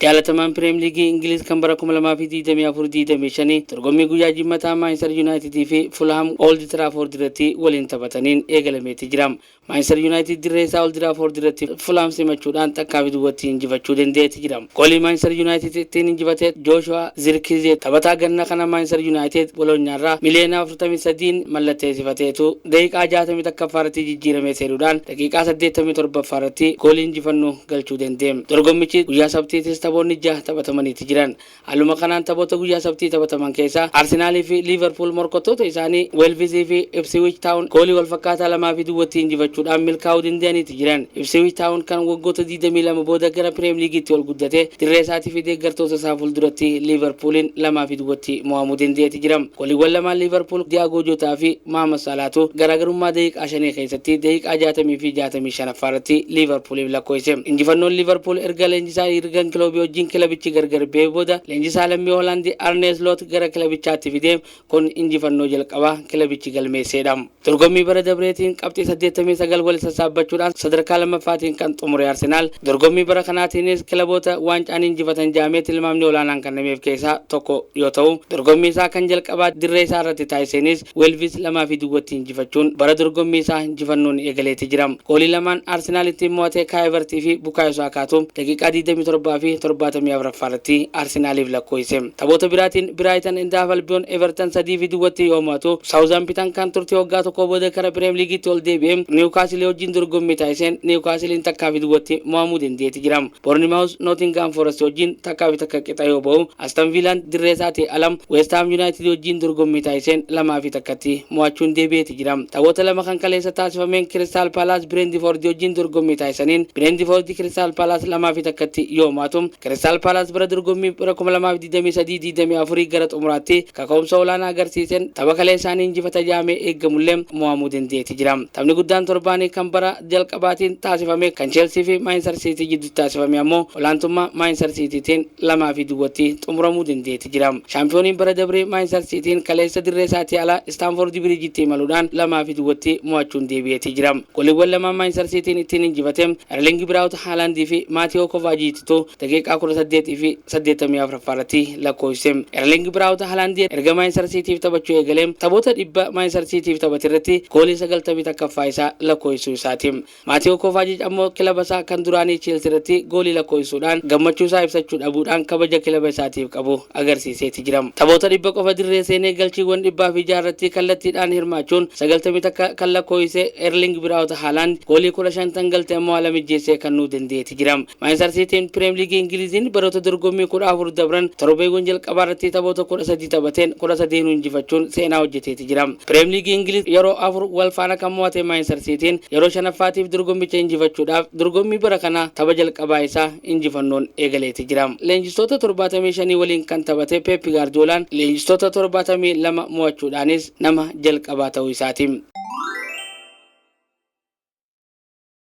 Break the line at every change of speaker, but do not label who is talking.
Jaalatamaan Pirimeer Liigii Ingiliz kan bara 2024-25 dorgommii guyyaa Jimmataa Maanchister Yuunaayitidii fi Fulham Old Trafford irratti waliin taphataniin eegalameeti jira. Maanchister Yuunaayitid dirree isaa Old Trafford irratti Fulham simachuudhaan takkaa fi duwwatti injifachuu danda'eeti jira. Goolii Maanchister Yuunaayitid ittiin injifate Jooshuwaa Zirkizee, taphataa ganna kana Maanchister Yuunaayitid Boloonyaarraa miliyoona 43 mallatteessifateetu, daqiiqaa 61ffaa irratti jijjiiramee seenuudhaan daqiiqaa 87ffaa irratti goolii injifannoo galchuu danda'e. Dorgommichi guyyaa Sabtiitis taphoonni jaha taphatamaniiti jiran. Haaluma kanaan taphoota guyyaa Sabtii taphataman keessaa Arsenaalii fi Liivarpuul morkattoota isaanii Weelvisii fi Ipsiwich Taawun goolii walfakkaataa 2-0tti injifachuudhaan milkaa'uu danda'aniiti jiran. Ipsiwich Taawun kan waggoota 22 booda gara Pirimeer Liigiitti ol guddate dirree isaatii fi deeggartoota isaa fuulduratti Liivarpuuliin 2-0tti mo'amuu danda'eeti jira. Gooliiwwan lamaan Liivarpuul Diyaagoo Jotaa fi Mohaammed Saalaatu garaagarummaa daqiiqaa 5 keessatti daqiiqaa 60 fi 65ffaa irratti Liivarpuuliif lakkoofse. Injifannoon Liivarpuul erga leenjisaa Yirgan Kiloobii wajjin kilabichi gargar ba'ee booda leenjisaa lammii Hoolaandi Arnee Sloot gara kilabichaatti fidee kun injifannoo jalqabaa kilabichi galmeesseedha. Dorgommii bara dabreetiin qabxii 89 wal sassaabbachuudhaan sadarkaa lammaffaatiin kan xumure Arsenaal, dorgommii bara kanaatiinis kilaboota waancaan injifatan jedhamee tilmaamni olaanaan kennameef keessaa tokko yoo ta'u, dorgommii isaa kan jalqabaa dirree isaa irratti taasiseenis Weelvis 2-0tti injifachuun bara dorgommii isaa injifannoon eegaleeti jira. Goolii lamaan Arsenaal ittiin mo'ate Kaayi Havertii fi Bukaayo Saakaatu daqiiqaa 27 fi 74ffaa irratti Arsenaaliif lakkoofse. Taphoota biraatiin Biraayitan and Hove Albion Everton 3-0tti yoo mo'atu, Saawuzaampitan kan turte waggaa tokko booda gara Pirimeer Liigiitti ol deebi'e Niwukaasilii wajjin dorgommii taasiseen Niwukaasiliin 1-0tti mo'amuu danda'eeti jira. Boornimaawuz Nootingaam Forest wajjin 1-1 qixa yoo ba'u, Aston Viilaan dirree isaatii ala West Ham United wajjin dorgommii taasiseen 2-1tti mo'achuun deebi'eeti jira. Taphoota lama kan kaleessa taasifameen Kiristaal Paalaas Bireentifoordi wajjin dorgommii taasisaniin Bireentifoordi Kiristaal Paalaas 2-1tti yoo mo'atu, Kiristaal Paalaas bara dorgommii bara 2023-24 gara xumuraatti kaka'umsa olaanaa agarsiiseen tapha kalee isaanii injifata jedhamee eegamullee mo'amuu danda'eeti jira. Taphni guddaan torbaanii kan bara jalqabaatiin taasifame kan Cheelsii fi Maanchister Siitii gidduutti taasifame ammoo olaantummaa Maanchister Siitiitiin 2-0tti xumuramuu danda'eeti jira. Shaampiyooniin bara dabree Maanchister Siitiin kaleessa dirree isaatii ala Istaanfoordi Biriijitti imaluudhaan 2-0tti mo'achuun deebi'eeti jira. Gooliiwwan lamaan Maanchister Siitiin ittiin injifate Erling Biraawut Haalaandii fi Maatiyoo Kovaajiititu daqiiqaa 18 fi 84ffaa irratti lakkoofsise. Erling Biraawut Haalaandii erga Maanchister Siitiif taphachuu eegalee taphoota 100 Maanchister Siitiif taphate irratti goolii 91ffaa isaa lakkoofsisuu isaati. Maatiyoo Kovaajich ammoo kilaba isaa kan duraanii Cheelsii irratti goolii lakkoofsisuudhaan gammachuu isaa ibsachuu dhabuudhaan kabaja kilaba isaatiif qabu agarsiiseeti jira. Taphoota 100 qofa dirree seenee galchiiwwan 106 irratti kallattiidhaan hirmaachuun 91 kan lakkoofsise Erling Biraawut Haalaand goolii 15 tan galte ammoo haala mijjeessee kennuu danda'eeti jira. Maanchister Siitiin Pirimeer Liigii Ingiliziin baroota dorgommii 14 dabran torbeewwan jalqabaa irratti taphoota 13 taphateen 13 injifachuun seenaa hojjeteeti jira. Pirimeer Liigii Ingiliz yeroo afur wal faana kan mo'ate Maanchister Siitiin yeroo shanaffaatiif dorgommicha injifachuudhaaf dorgommii bara kanaa tapha jalqabaa isaa injifannoon eegaleeti jira. Leenjistoota 75 waliin kan taphate Pep Gaardiyoolaan leenjistoota 72 mo'achuudhaanis nama jalqabaa ta'uu isaati.